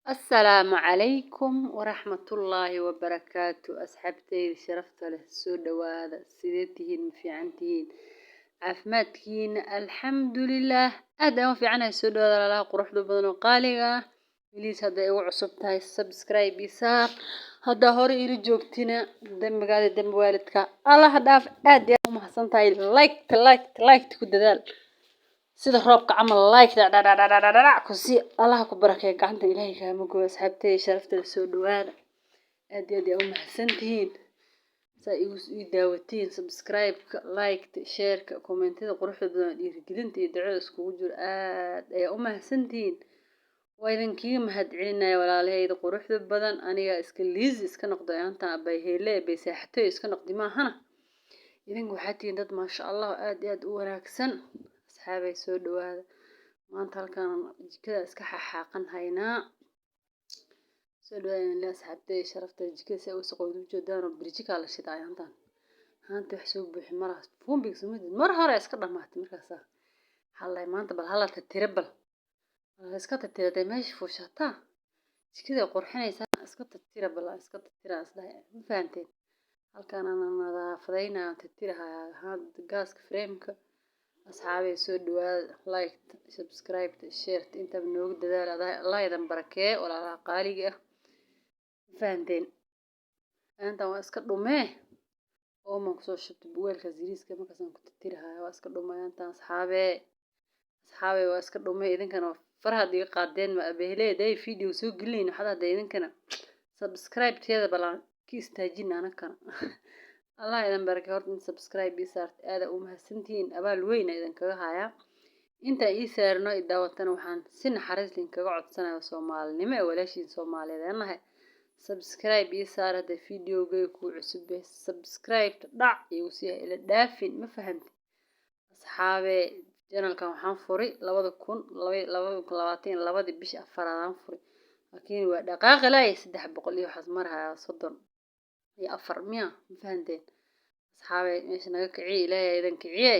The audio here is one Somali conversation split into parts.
Asalaamu calaykum waraxmatullaahi wabarakaatu. Asxaabteyda sharafta leh, soo dhawaada. Sidee tihiin? Ma fiican tihiin? Caafimaadkiina? Alxamdulilaah, aad ayaan u fiicanahay. Soo dhawaada, walaalaha quruxda badan oo qaaliga ah. Please, hadday igu cusub tahay, subscribe ii saar. Haddaa hore ila joogtina, dembigaada, dembi waalidka Allah dhaaf. Aad iyo aad u mahadsan tahay. Like, like, like ku dadaal, sida roobka camal like dhadhadhadhadhadhac ku sii. Allah ku barakeeyo, gacanta Ilaahay kaama gooyo. Asxaabteyda sharafta leh, soo dhawaada. Aad iyo aad ayaa u mahadsantihiin saa igu ii daawatiin. Subscribe-ka, like-ta, share-ka, comment-yada quruxda badan, dhiirigelinta iyo ducada iskugu jiro, aad ayaa u mahadsantihiin. Waa idinkiga mahadcelinaya, walaalahayda quruxda badan. Aniga iska lazy iska noqdo intaan abay heele bay saaxatoy iska noqdi maahana. Idinku waxaa tihiin dad, maasha Allah, aad iyo aad u wanaagsan. Asxaabay, soo dhawaada. Maanta halkan jikada iska xaxaaqan haynaa. Soo dhawaada ilaa asxaabtay sharafta. Jikada si ay u saqowda ujeedaan oo birjikaa la shidaa intaan haanta wax soo buuxi malaha. Fuumbiga soo mar hore iska dhamaatay. Markaasa waxaa maanta bal hala tirtira, bal iska tirtira. Dee meesha fuushataa jikada qurxinaysaa, iska tirtira, bal iska tirtira isdhahay. Ma fahanteen? Halkaan aan nadaafadaynaya, tirtirahayaa gaaska frameka. Asxaabay, soo dhawaada. Like, subscribe, share, intaba noogu dadaala. Allah idan barakeeyo, walaalaha qaaliga ah. Ma fahanteen? Intan waa iska dhumee, ooman kusoo shubtay weelkaas yariiska, markaasaan ku tirtirahayaa. Waa iska dhumay intan, asxaabee. Asxaabay, waa iska dhumay. Idinkana farahaad iga qaadeen. Ma abeeleeday video soo gelinayn? Waxaad hadda idinkana subscribe teeda balaan ka istaajin anakana. Allah idan barakeeyo. Horta in subscribe ii saarta aada u mahadsantihiin, abaal weyn idinkaga hayaa. Inta ii saarno i daawatana, waxaan si naxariis leh kaga codsanaya, Soomaalinimo ee walaashiin Soomaaliyeed aan nahay, subscribe ii saar. Hadda videogay kuu cusub yahay, subscribe dhac igu sii, ila dhaafin. Ma fahanti, asxaabe? Channelkan waxaan furay 2022-dii, bishii afaraad aan furay, laakiin waa dhaqaaqi laay. 300 iyo waxaas marhayaa, 34 miya. Ma fahanteen, asxaabey? Meesha naga kiciye, Ilaahay idan kiciye.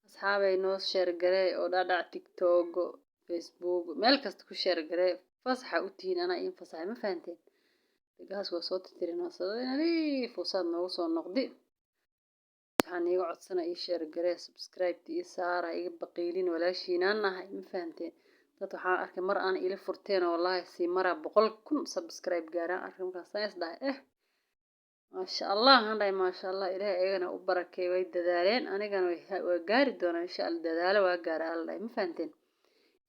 Asxaabey, noo share garee oo dhadhac TikTok, Facebook, meel kasta ku share garee. Fasaxa u tihiin, anaa iin fasaxay. Ma fahanteen? Gaas waa soo tirtirin, nadiif usaad noogu soo noqdi. Waxaan iiga codsana, ii share garee, subscribe ii saara, iga baqiilin, walaashiinaan nahay. Ma fahanteen? Dad waxaan arkay mar aan ila furteen oo wallaahi sii maraa 100,000 subscribe gaaraan arkay. Markaasaan is dhahay, "Eh, maasha Allah," aan dhahay, "maasha Allah, Ilaahay ayagana u barakeey, way dadaaleen, anigana waa gaari doonaa insha Allah." Dadaalo waa gaara alla dhahay. Ma fahanteen?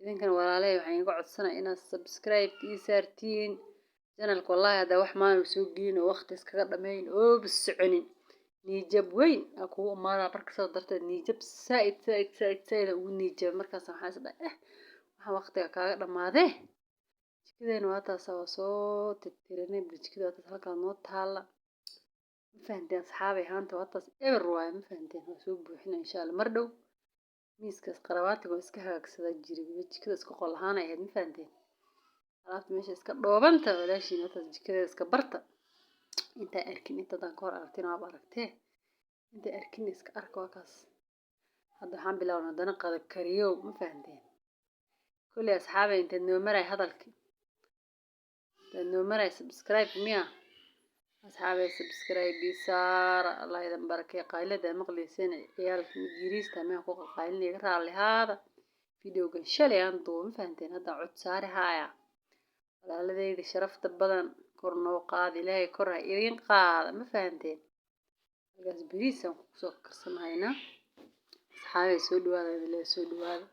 Idinkana, walaalahay, waxaan iga codsanaa inaad subscribe ii saartiin channelka. Wallaahi haddaa wax maalin soo gelin oo waqti iskaga dhameyn ooba soconin, niijab weyn aa kugu imaadaa. Marka saas darteed niijab saaid saaid saaid saaid ugu niijabay. Markaas waxaan is dhahay, "Eh, waxaan waqtiga kaaga dhamaadee." Jikadeena waa taasa, waa soo tirtirinay. Jikada waa taas halkaa noo taala. Ma fahanteen, asxaabay? Haanta waa taas, eber waaye. Ma fahanteen? Waa soo buuxina insha Allah mar dhow. Miiskaas qarabaatiga waa iska hagaagsadaa jiray. Jikada iska qol ahaan ay ahayd. Ma fahanteen? Alaabta meesha iska dhoobanta. Walaashiin waa taas, jikadeeda iska barta. Intaa arkin, intadaan ka hor aragtina waaba aragtee, inta arkin iska arka. Waa kaas. Hadda waxaan bilaabnay haddana qada kariyow. Ma fahanteen? Kolley, asxaabay, intaad noo maray hadalkii, intaad noo maray subscribe miya? Asxaabay, subscribe ii saara. Allah idin barakeeyo. Qaylada maqlayseen, ciyaalka mid yariista meel ku qaylinaya, iga raalli ahaada. Videogan shalay aan duubo. Ma fahanteen? Hadda cod saari haaya. Walaaladeyda sharafta badan, kor noo qaada, Ilaahay kor ha idiin qaada. Ma fahanteen? Halkaas bariis aan kusoo karsanahaynaa. Asxaabay, soo dhawaada idin leeyahay, soo dhawaada.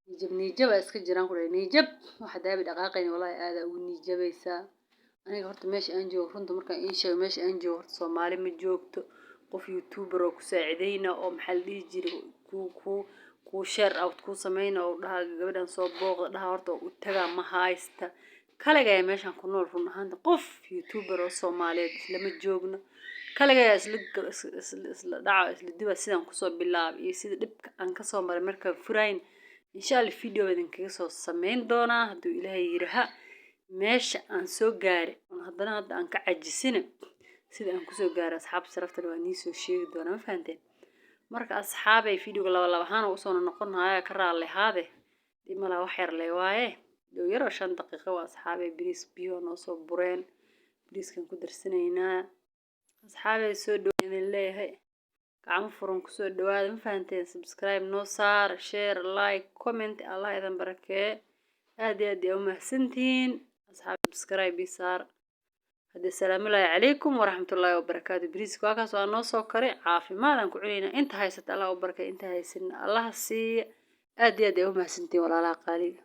Niijab niijab aa iska jiraan ku dhahay, niijab waxa daabi dhaqaaqayn. Wallaahi aad aa ugu niijabaysaa. Aniga horta meesha aan joogo, runta markaan ii sheego, meesha aan joogo horta Soomaali ma joogto. Qof YouTuber oo ku saacideyna oo, maxaa la dhihi jiray, ku share out ku sameyna oo dhaha, "Gabadhan soo booqda," dhaha, horta oo u tagaa ma haysta. Kaligaya meeshaan ku nool. Run ahaanta qof YouTuber oo Soomaaliyeed islama joogno. Kaligaya isla isla dhaco, isla diba. Sidaan kusoo bilaabay iyo sida dhibka aan kasoo maray markaan furayn, insha Allah video idinkaga soo sameyn doonaa hadduu Ilaahay yiraha. Meesha aan soo gaaray oon haddana hadda aan ka cajisina, sida aan kusoo gaaray, asxaabta sharafta leh, waa nii soo sheegi doonaa. Ma fahanteen? Marka, asxaabay, videoga laba laba ahaan usoo noqon haya, ka raalli ahaade. Dhib malaha, wax yar le waaye. Dhow yaroo 5 daqiiqo waa, asxaabay. Bariis biyo noo soo bureen, bariiskan ku darsanaynaa. Asxaabay, soo dhow idin leeyahay, gacmo furan kusoo dhawaada. Ma fahanteen? Subscribe noo saar, share, like, comment. Allah idin barakeeye. Aad iyo aad yaa umahadsantihiin, asxaab. Subscribe ii saar haddii. Salaamullaahi calaykum waraxmatullaahi wabarakaatu. Bariiska waa kaas, waa noo soo karay. Caafimaad aan ku cunaynaa. Inta haysata Allah u barakeeye, inta haysanin Allah siiya. Aad iyo aad yaa umahadsantihiin, walaalaha qaaliga.